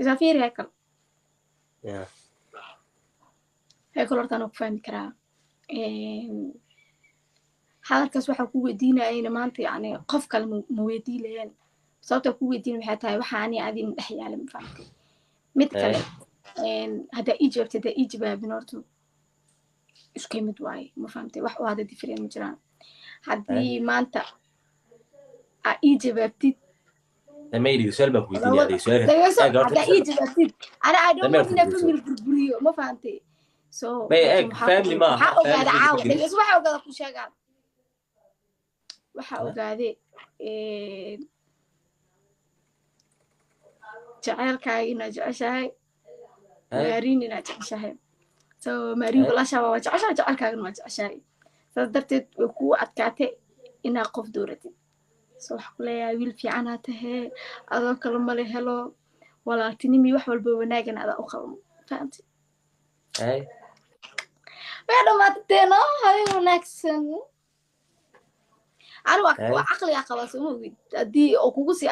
Isaa fiiri, Heykal. Yeah. Heykal, horta anaa ku fahmi karaa. Hadalkaas waxaa ku weydiinayayna maanta, yani, qof kale ma weydiin laheen. Sababta ku weydiin waxay tahay waxa ani adin dhex yaala, ma fahamtay? Mid kale, haddaa ii jawaabtay, haddaa ii jawaabin, horta isku mid waaye, ma fahamtay? Wax oo hadda different ma jiraan. Haddii maanta aa ii jawaabtid Maydi, su'aal baan ku weydiinaya adiga, su'aal. Dhageyso. Eeg, horta. Haddaa ii jawaabtid, ana I don't Dhammaan want inaa ku family burburiyo, ma fahantay? So May, laakiin eeg, waxaa family maaha, waxaa family ogaada ma caawa gelin. Dhageyso, waxaa ogaada ku sheegaan, waxaa Ha? ogaade jaceylkaaga inaad jeceshahay. Maariin inaad jeceshahay. So Maariin walaashaa waa jeceshahay, jecelkaagana waa jeceshahay. Saas darteed way kugu adkaatay inaad qof dooratid. So waxaa ku leeyahay, wiil fiican haa tahee, adoo kale male helo walaaltinimi, wax walba wanaagana adaa u qalmo, fahamtay? Way dhamaatay no, habeen wanaagsan. Ani waa waa caqligaa qabaa, soo ma ogid? Haddii oo kugu sii